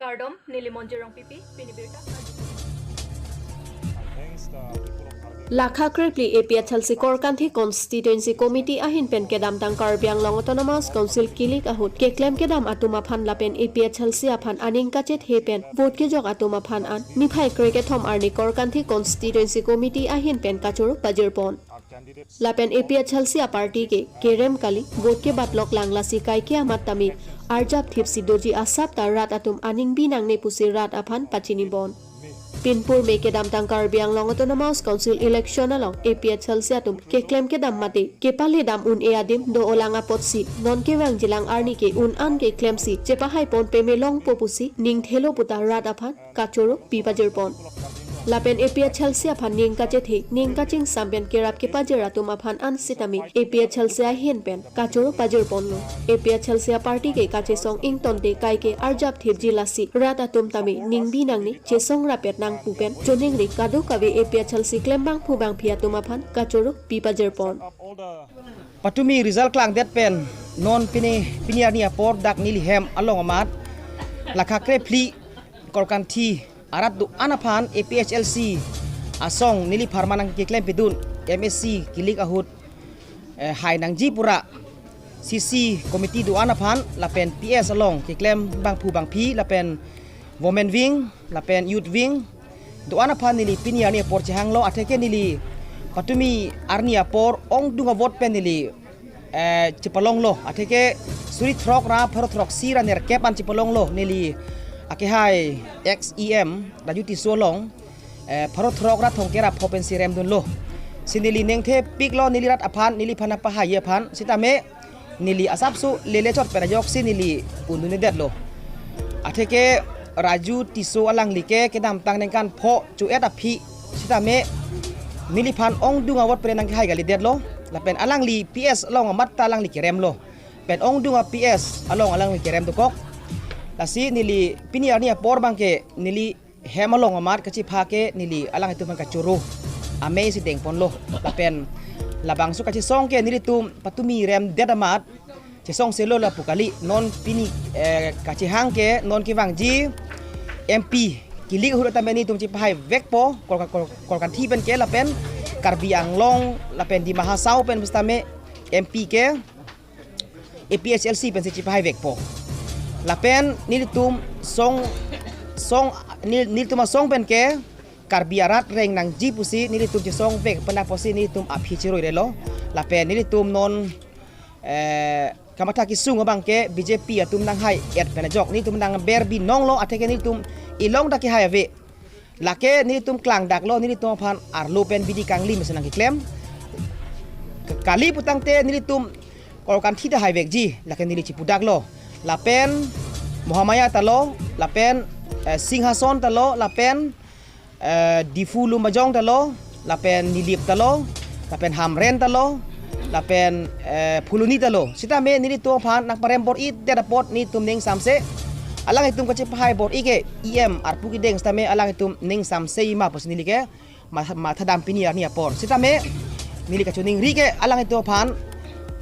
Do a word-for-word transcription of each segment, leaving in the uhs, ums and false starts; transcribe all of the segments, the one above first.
Kardom, neli Monjirong P P, pini birta. Lakha krephli A P H L C Korkanthi Constituency Committee ahin pen kedamtang Karbi Anglong Autonomous Council kilik ahut keklem kedam atum aphan lapen A P H L C aphan aning kachethe pen vote kejok atum aphan an niphai krekethom arni Korkanthi Constituency Committee ahin pen kachoro pajirpon. Lapen A P H L C aparty ke kerem kali, vote kebatlok lang lasi kaike amat tame arjap thipsi doji asap ta rat atum aning bi nangne pusi rat aphan pachinibon. Pinpur me kedamtang Karbi Anglong Autonomous Council election along A P H L C atum keklem kedam mate kepaledam un-e adim do-olang apotsi non kevangjilang arni ke un-an keklemsi chepahaipon pemelongpo pusi ningthelo puta rat aphan kachoro pi pajirpon. Lapen A P H L C aphan ning kachethe, ning kachingsam pen kerap kepajir atum aphan an sitame A P H L C ahin pen kachoro pajirponlo. A P H L C aparty ke kachesong ingtonte kaike arjap thipji lasi rat atum tame ning bi nangne chesong rapet nang pu pen choningri kadokave A P H L C klembangphu bangphi atum aphan kachoro pi pajirpon. Patumi result klangdet pen non pini pini arni apor dak neli hem along amat lakha krephli Korkanthi arat do-an aphan A P H L C asong neliphan manang keklem pidun M A C kilik ahut, eh, hai nangji pura C C committee do-an aphan lapen P S along keklem bangphu bangphi lapen women wing lapen youth wing do-an aphan neli pini arni apor chehanglo, atheke neli patumi arni apor ongdung avote pen neli, eh, chepalonglo, atheke suri throk ra pharo throksi ra nerkep an chepalonglo neli akehai ex E M Raju Tisso along, eh, pharo throk ra thomkep ra pho pensi remdunlo. Si neli ningthepiklo neli rat aphan, neliphan apahai aphan, sitame neli asapso lele chot pen ajoksi neli undundedetlo. Atheke Raju Tisso alangli ke kedamtang ningkan pho cho-et aphi sitame neliphan ongdung avote pen nangkehai kalidetlo. Lapen alangli P S along amat ta alangli keremlo. Pen ongdung a P S along alangli kerem dokok. Lasi neli pini arni apor abangke neli hem along amat kachepha ke neli alanglitum aphan kachoro amei si dengponlo. Lapen labangso kachesong ke nelitum patumi remdet amat chesong selo lapu kali, non pini, eh, kachehang ke non kevangji M P kilik ahut tame nelitum chepahai vekpo, Kor-, Kor-, Korkanthi pen ke lapen Karbi Anglong lapen Dima Hasao pen pusitame M P ke A P H L C pensi chepahai vekpo. Lapen nelitum song, song, nel-, nelitum asong pen ke Karbi arat reng nangji pusi nelitum chesong vek pen apotsi nelitum aphi cheroi relo. Lapen nelitum non, eh, kamatha kesung abangke B J P atum nanghai-et pen ajok nelitum nangber binonglo, atheke nelitum ilong ta kehai ave. Lake nelitum klangdaklo, nelitum aphan arlo pen bidi kangli mesen nangkeklem. Ke-, kali putangte nelitum Korkanthi ta haivekji, lake neli chepudaklo. Lapen Mahamaya talo, lapen, eh, Singhason talo, lapen, eh, Diphu Lumbajong talo, lapen Nilip talo, lapen Hamren talo, lapen, eh, Phuloni talo. Sitame nelitum aphan nangparem bor-idet apot nelitum ning samse. Alanglitum kachepahai bor-i ke E M arpu kedeng sitame alanglitum ning samse ma pusi neli ke ma-, mathadam pini arni apor. Sitame neli kachoningri ke alanglitum aphan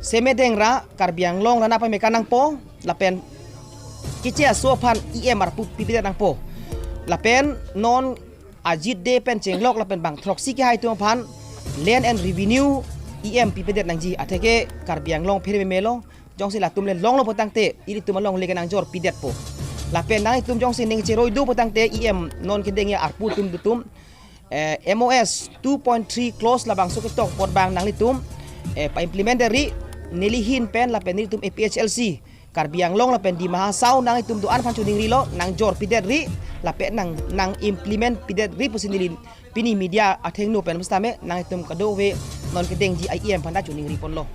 semedeng ra Karbi Anglong ra nangpamekan nangpo lapen keche aso aphan E M arpu pipedet nangpo. Lapen non Ajit Dey pen chenglok lapen bang throksi kehai atum aphan Land and Revenue E M pipedet nangji, atheke Karbi Anglong phere memelo, jongsi latum le longlo putangte ilitum alongle ke nangjor pidetpo. Lapen nanglitum jongsi ning cheroi do putangte E M non kedengji arpu atum dotum, eh, M O S two point three clause labangso ketok apot bang nanglitum, eh, pa-implement det ri, neli ahin pen lapen nelitum A P H L C Karbi Anglong lapen Dima Hasao nanglitum do-an aphan choningrilo, nangjor pidet ri, lapen nang, nang-implement pidet ri pusi neli pini media athengno pen pusitame nanglitum kadokave non kedengji E M aphan ta choningriponlo.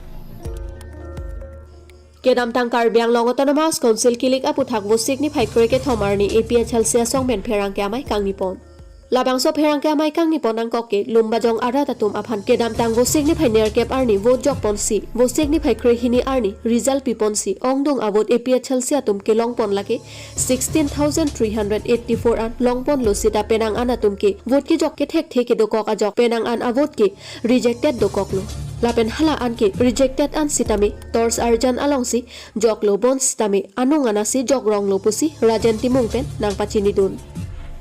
Kedamtang Karbi Anglong Autonomous Council kilik aputhak Vosik niphai krekethom arni A P H L C asong pen pherangke amei kangnipon. Labangso pherangke amei kangnipon angkok ke Lumbajong arat atum aphan kedamtang Vosik niphai nerkep arni vote jokponsi, Vosik niphai krehini arni result piponsi, ongdung avote A P H L C atum kelongpon lake sixteen thousand three hundred eighty-four an longponlo sita penang an atum ke vote kejok kethekthe kedokok ajok penang an avote ke rejected dokoklo. Lapen hala anke rejected an sitame TORS arjan alongsi joklo, bonsitame anung anasi jokronglo pusi Rajen Timung pen nangpachinidun.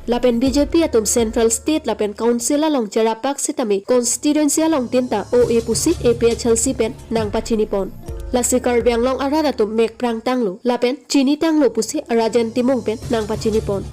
Lapen B J P atum Central, State lapen Council along cherapbak sitame constituency along tinta o-e pusi A P H L C pen nangpachinipon. Lasi Karbi Anglong arat atum mek prangtanglo lapen chinitanglo pusi Rajen Timung pen nangpachinipon.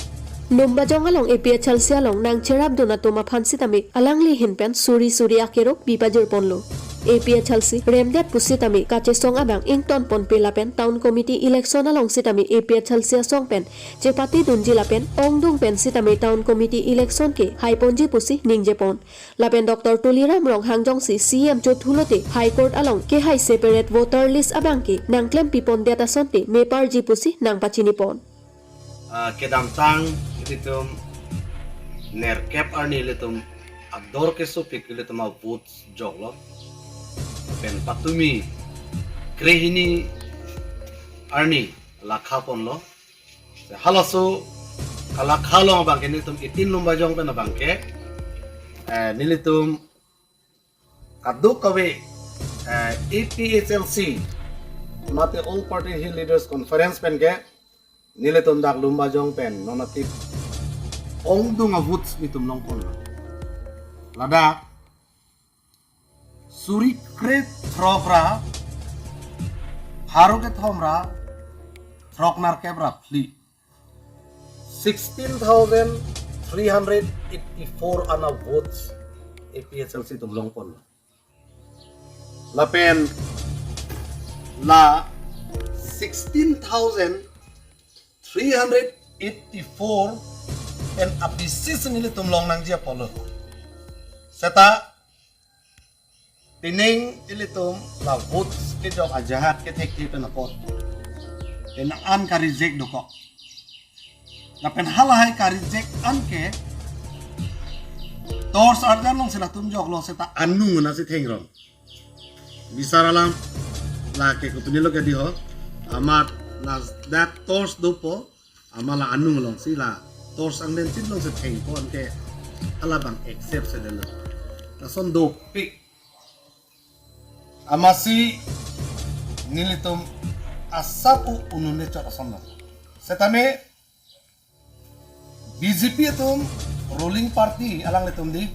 Lumbajong along A P H L C along nangcherapdun atum aphan sitame alangli ahin pen suri suri akero pipajirponlo. A P H L C remdet pusitame kachesong abang ingtonponpe lapen Town Committee election along sitame A P H L C asong pen chepatedunji lapen ongdung pen sitame Town Committee election kehaiponji pusi ningjepon. Lapen Doctor Tuliram Ronghang jongsi C E M chothulote High Court along kehai separate voter list abangke nangklempipondet asonte meparji pusi nangpachinipon. Ah, kedamtang ilitum nerkep arni ilitum ador kesopik ilitum a vote joklo. Pen patumi krehini arni lakhaponlo. Halaso kalakha along abangke nelitum eighteen Lumbajong pen abangke, eh, nelitum kadokave, eh, A P H L C mate All Party Hill Leaders Conference penke nelitum dak Lumbajong pen non atip ongdung a votes nelitum longponlo. Ladak suri krethrok ra pharo kethom ra throknerkep ra phli, sixteen thousand three hundred eighty-four an a votes A P H L C atum longponlo. Lapen la sixteen thousand three hundred eighty-four pen a basis nelitum longnangji apotlo. Seta pining ilitum la votes kejok ajahat kethekthe pen apot pen an ka-reject dokok. Lapen halahai ka-reject anke TORS arjan alongsi latum joklo, seta anung anasi thengrong. Bisar alam lake kopinilo kedi ho, amat ladak TORS dopo, amat la anung alongsi la TORS angdeng chin alongsi thengpo anke hala abang accept sedetlo. Lason dopik. Amatsi nelitum asap unune chot asonlo. Setame B J P atum ruling party alanglitum di,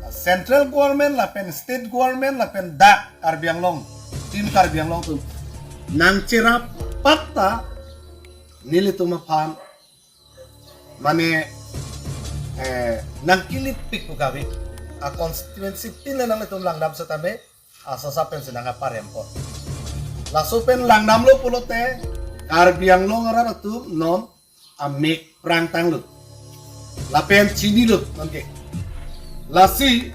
central government lapen state government lapen dak Karbi Anglong, Team Karbi Anglong atum nangcherapbak ta nelitum aphan mane, eh, nangkilitpik pu kave. A constituency tin le nanglitum langdam setame asap pensi nangkaparempon. Laso pen langdamlo pulote Karbi Anglong arat atum non amek prangtanglo. Lapen chinilo nonke. Lasi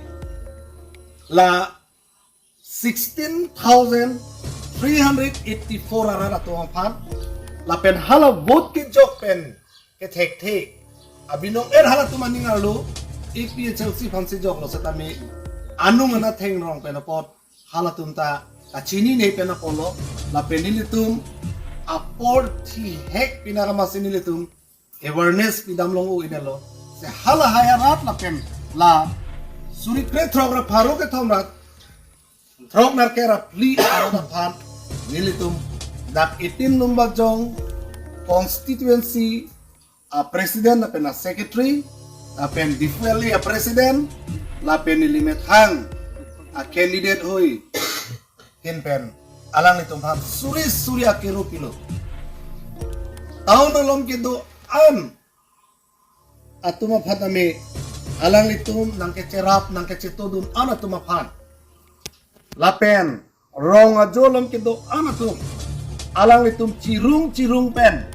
la sixteen thousand three hundred eighty-four arat atum aphan lapen hala vote kejok pen kethekthe abinong er halatum aning arlo A P H L C aphansi joklo setame anung ana thengrong pen apot halatum ta kachinine pen apotlo. Lapen nelitum apor thihek pinaka masi nelitum awareness pidam long o inelo. Se halahai arat lapen la suri krethrok ra pharo kethom ra throknerkep ra phli arat aphan nelitum dak eighteen Lumbajong constituency a president lapen a secretary lapen D F L A a president lapen neli methang a candidate hoi ahin pen alanglitum aphan suri suri akero pilo. Town along kedo-an atum aphan tame alanglitum nangkecherap nangkechetodun-an atum aphan lapen rong ajo along kedo-an atum alanglitum chirung chirung pen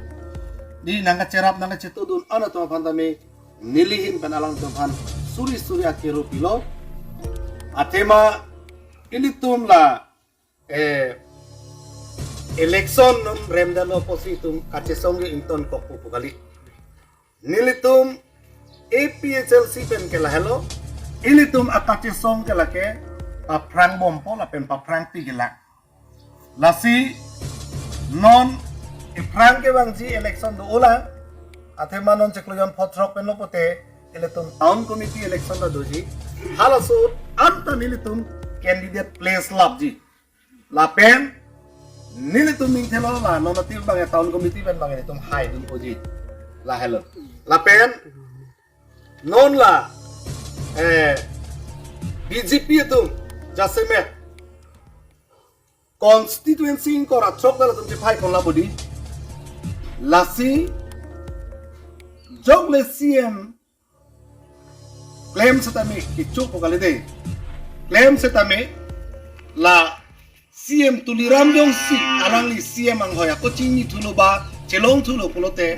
di nangkecherap nangkechetodun-an atum aphan tame neli ahin pen alanglitum aphan suri suri akero pilo. Athema ilitum la, eh, election non remdetlo pusi itum kachesong ke ingtonkokpo pu kali. Nelitum A P H L C pen ke lahelo, ilitum akachesong ke lake paphrang bompo lapen paphrangpi ke la. Lasi non ephrang kevangji election do-olang, athema non chiklo jon phothrok penlo pote ilitum town committee election ta doji. Halaso anta nelitum candidate place lapji. Lapen nelitum ning thelo la non ati bang town committee pen bang nelitum haidun unji. Lahelo. Lapen non la eh B J P atum jasemet constituency ingkoi ra throk dal atum chepai kon la bodi. Lasi jok le C M klem setame kichuk po kali de. Klem setame la C M Tuliram jongsi alangli C M anghoi ako chingni thulo ba chelong thulo pulote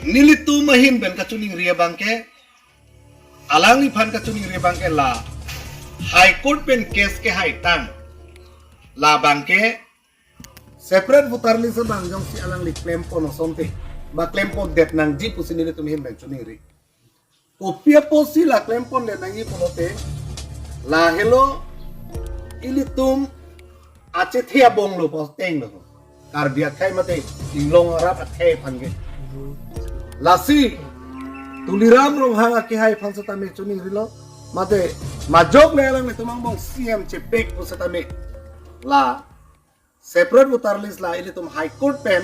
nelitum ahin pen kachiningri abangke, alangliphan kachiningri abangke la High Court pen case kehaitang la abangke separate voter list abang jongsi alangli klem pon asonte ba klem pondet nangji pusi nelitum ahin pen chiningri. Kopi apotsi la klem pondet nangji pulote, lahelo ilitum achethe abong lo pos teng lo. Karbi akhei mate inglong arat akhei aphan ke. Lasi Tuliram Ronghang akehai aphan setame chiningrilo. Mate majok le alanglitum angbong C M chepek pu setame la separate voter list la ilitum High Court pen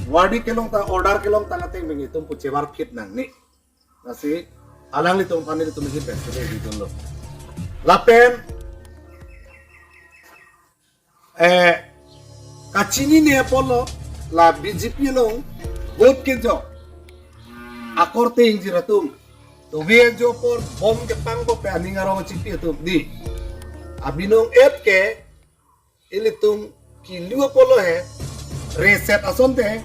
wardi kelongtang, order kelongtang ateng pen itum pu chevar phit nangne. Lasi alanglitum aphan ilitum ahin pen chededun lo. Lapen eh kachinine apotlo la B J P along vote kejok akorte ingjir atum. Tobe ajo apor bom kepangpo pe aning arong chipi atum di. Abinong et ke ilitum kilu apotlo he reset asonte,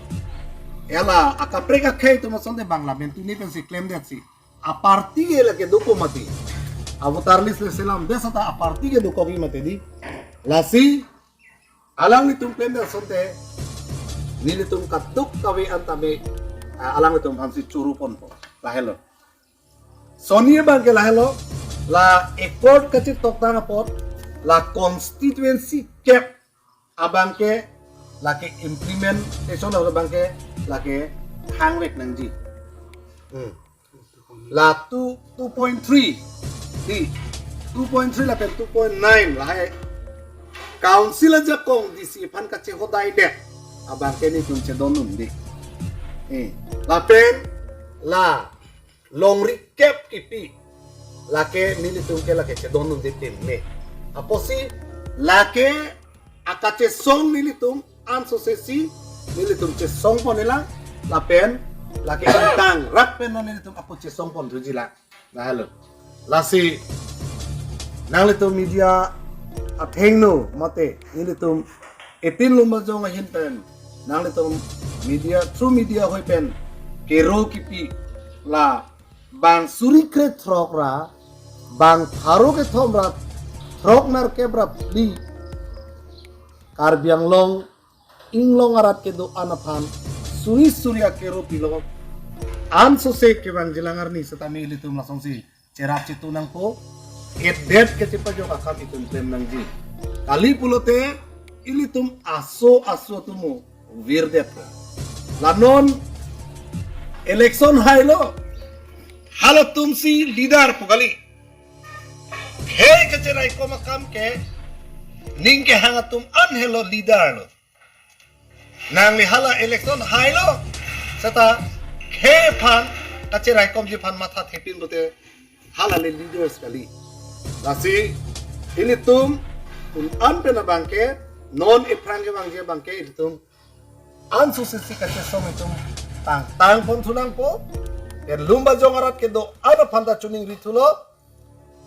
hala akaprek akhei atum asonte bang lapen tuni pensi klemdetsi aparty ke lake dopo mati. Avoter list le selamde seta aparty ke dokok mati di. Lasi alanglitum klemdet asonte nelitum kaduk kave an tame, ah, alanglitum aphansi churu ponpo. Lahelo. Soni abangke lahelo, la accord kachetoktang apot la constituency kep abangke lake implementation abangke lake hangvek nangji. Hmm. La two, two point three di, two point three lapen two point nine lahai council ajakong D C aphan kachehodaidet abangke nelitum chedondun di. Eh, lapen la longri kep kipi lake nelitum ke lake chedondunde pin me. Apotsi lake akachesong nelitum ansose si nelitum chesong pon ilang lapen lake intang rak pen non nelitum ako chesong pon thuji lang. Lahelo. Lasi nanglitum media athengno mate nelitum eighteen Lumbajong ahin pen nanglitum media, through media hoi pen kero kipi la bang suri kre throk ra bang pharo kethom ra throk nerkep ra phli Karbi Anglong inglong arat kedo-an aphan suri suri akero pilo. Ansose kevangjilang arni setame ilitum lasonsi cherap chetu nangpo. Edet kachepajok akam itum klem nangji. Kali pulote ilitum aso aso atum mo virdetpo. La non election hailo. Halatumsi leader pu kali. Khei kacheraikom akam ke ning kehang atum an helo leader lo. Nangli hala election hailo seta khei aphan kacheraikomji aphan matha thepin pulote hala le leaders kali. Lasi ilitum un an pen abangke non ephrang kevangji abangke ilitum ansose si kachesong itum tang tang pon thu nangpo. Ke Lumbajong arat kedo-an aphan ta chiningri thulo.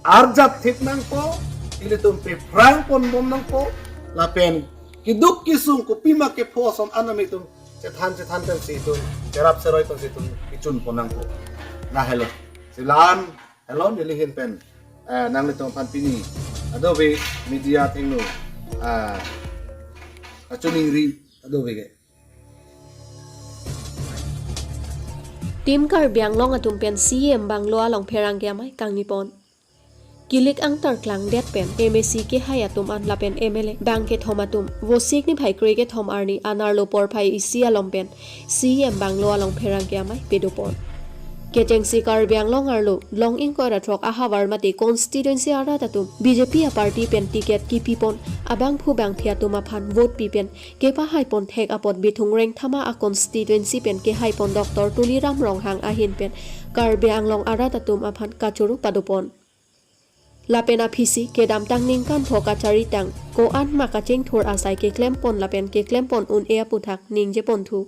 Arjap thip nangpo, ilitum pephrang pon bom nangpo, lapen keduk kesung kopima kepho ason anam itum chethan chethan pensi itum cherap cheroi pensi itum ichun pon nangpo. Lahelo. Si la-an helo neli ahin pen, eh, nanglitum aphan pini kadokave media athengno, ah, kachiningri kadokave ke. Team Karbi Anglong atum pen C M bungalow along pherangke amei kangni pon. Kilik angtar klangdet pen M A C kehai atum an lapen M L A bang kethom atum Vosik niphai kre kethom arni anerlo porphai isi along pen C M bungalow along pherangke amei pado pon. Kechengsi Karbi Anglong arlo long ingkoi ra throk ahavar mate constituency arat atum B J P aparty pen ticket kipipon abangphu bangphi atum aphan vote pipen kepahaipon thek apot Bithung Rengthama a constituency pen kehaipon Doctor Tuliram Ronghang ahin pen Karbi Anglong arat atum aphan kachoro padopon. Lapen aphisi kedamtang ningkan pho kachari tang ko-an ma kachingthur asai keklempon lapen keklempon un-e aputhak ningjeponthu.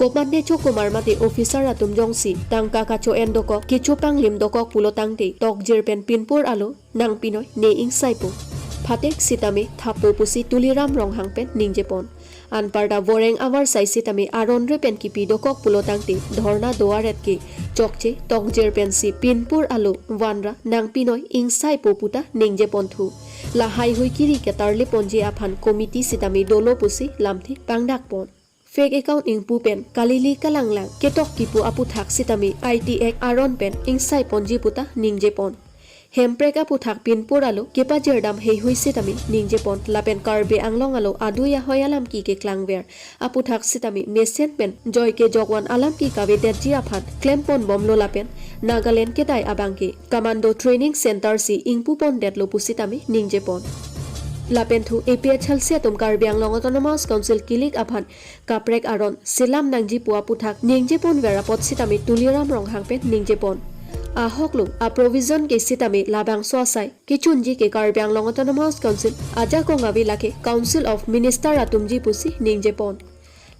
Komatne chokomar mate officer atum jongsi tangka kacho-en dokok, kechopanglim dokok pulo tangte tokjir pen pinpur alo nangpinoi ne ingsaipo, phatek sitame thapo pusi Tuliram Ronghang pen ningjepon. Anparta voreng avarsai sitame aron re pen kipi dokok pulo tangte dhorna do-aret ke chokche tokjir pensi pinpur alo vanra nangpinoi ingsaipo puta ningjeponthu. Lahai hui kiri ketarliponji aphan committee sitame dolo pusi lamthe pangdakpon. Fake account ingpu pen kalili kalanglang ketok kipu aputhak sitame I T Act aron pen ingsaiponji puta ningjepon. Hemprek aputhak pinpur alo kepajirdam heihui sitame ningjepon lapen Karbi Anglong alo adui ahoi alam ki keklangver aputhak sitame mesen pen joi kejokvan alam ki kavedetji aphan klempon bomlo lapen Nagaland kedai abangke Commando Training Center si ingpupondetlo pusitame ningjepon. Lapenthu A P H L C atum Karbi Anglong Autonomous Council kilik aphan kaprek aron selam nangji pu aputhak ningjeponver apot sitame Tuliram Ronghang pen ningjepon. Ahoklo aprovision ke sitame labangso asai kechunji ke Karbi Anglong Autonomous Council ajakong ave lake Council of Minister atumji pusi ningjepon.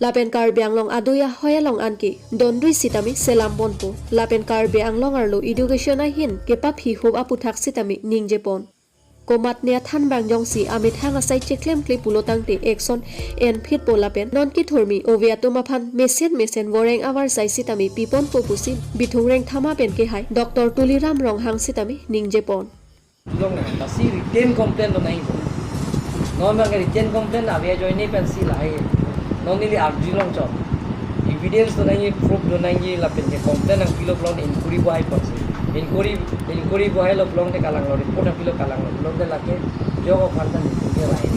Lapen Karbi Anglong adui ahoi along anke donri sitame selamponpo. Lapen Karbi Anglong arlo education ahin kepaphihup aputhak sitame ningjepon. Komatne athan bang jongsi amethang asai cheklemkle pulo tangte action enphitpo lapen non kethurmi ove atum aphan mesen mesen voreng avarsai sitame piponpo pusi Bithung Rengthama pen kehai Doctor Tuliram Ronghang sitame ningjepon. Long na, si written complaint lo nai. Non bang written complaint ave ajoine pensi lahai. Non neli arjulongchot. Evidence lo nai, proof lo nai, lapen ke complaint nangpilo pulote inquiry bohaiponsi. Inquiry, inquiry bohailo pulote kalanglo, report nangpilo kalanglo pulote lake jok aphan ta neli ke lahai.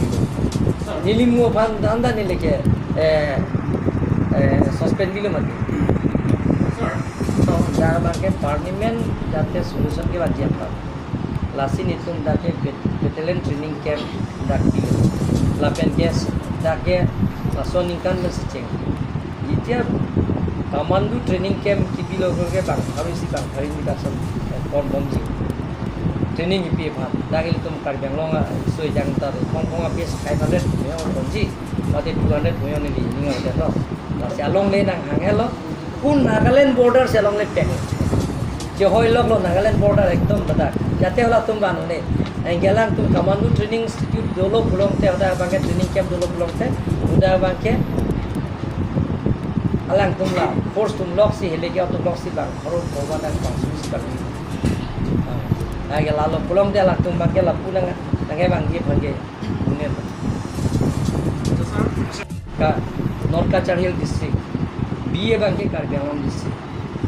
Neli mu aphan ta anta neli ke, eh, eh, suspend bilo mati. To, dak bang ke parliament dak ke solution kevan ji aphan. Lasi netum dak ke bat-, battalion training camp dak pilo. Lapen ke dak ke laso aningkan pen si cheng. Itia commando training camp kipilo ke bang pharo isi bang pharo ni dak son, eh, pon bomji. Training kipi aphan. Dak ilitum Karbi Anglong a, so jang tar, kong kong a base five hundred puyo bomji. Mate two hundred puyo neli ning a to. Lasi alongle nanghanglo. Kun Nagaland border si alongle pek. Chehoi loklo Nagaland border ekdom badak. Jate halatum banone. Anke alangtum Commando Training Institute dolo pulote, hadak bang ke training camp dolo pulote, hadak bang ke alangtum la force atum loksi, helike atum loksi bang, harun koba dan bang susi bang. Ah, anke lalo pulote alangtum bang ke lapu nang, nangkebangji aphan ke. Pune. Ka North Cachar Hill District, B abang ke Karbi Anglong District,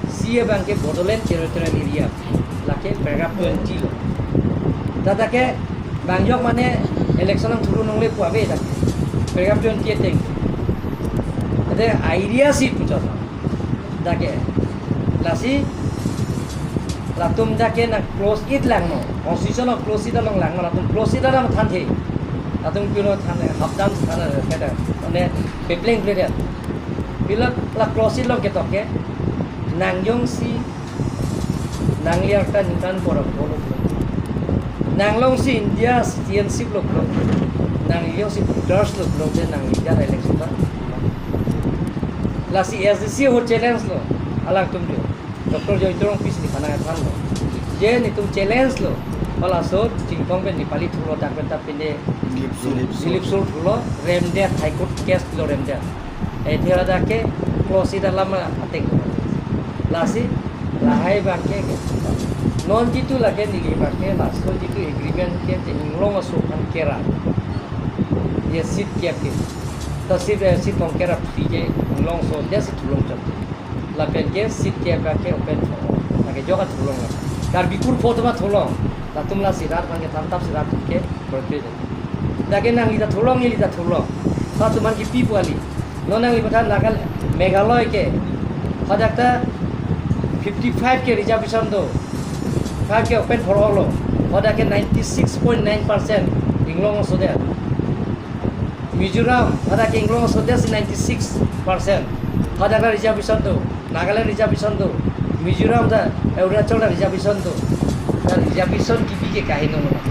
C abang ke Bodoland Territorial Area, lake paragraph twenty lo. Tata ke bang jok mane election nangthurlongle pu ave dak. Paragraph twenty ateng. Ade idea si puchot. Dak ke. Lasi latum dak ke nang clause eight langno. Constitution of clause eight along langno. Latum clause eight alam thanthe. Latum pilo than hapdam than keda. Mane pepleng pleder. Pilo la clause eight along ketok ke. Nang jongsi nangli arta ningkan korom polo. Nang longsi India citizenship lo pulo. Nangli jongsi voters lo pulote nangli jar election ta. Lasi S D C ho challenge lo. Alangtum jo. Doctor Joy Torong pis ni kana than lo. Je netum challenge lo. Palaso Chinthong pen Nepali thulo dak pen ta pine Dilip Sur. Dilip Sur thulo. Remdet High Court case lo remdet. Eh, thera dak ke clause eight alam ateng. Lasi lahai bang ke. Non jitu lake neli bang ke laso jitu agreement ke te Inglong aso aphan kera. Ye seat kep ke. Ta seat, eh, seat pong kera phi ke Inglong aso dia seat thulong chot. Lapen ke seat kep bang ke open thulong. Lake jok thulong la. Karbi kur pho tuma thulong. Latum lasi rat bang ke than tap si rat ke berpeda. Dak ke nangli ta thulong, neli ta thulong. Latum aphan kipi pu kali. Non nangli pathan Nagal-, Meghalaya ke. Hadak ta Fifty-five ke reservation do. Five ke open for all lo. Hadak ke ninety-six point nine percent inglong asodet. Mizoram, hadak ke inglong asodet si ninety-six percent. Hadak ke reservation do. Nagaland reservation do. Mizoram ta, eh, Arunachal ta reservation do. Ta reservation kipi ke kaheno lo.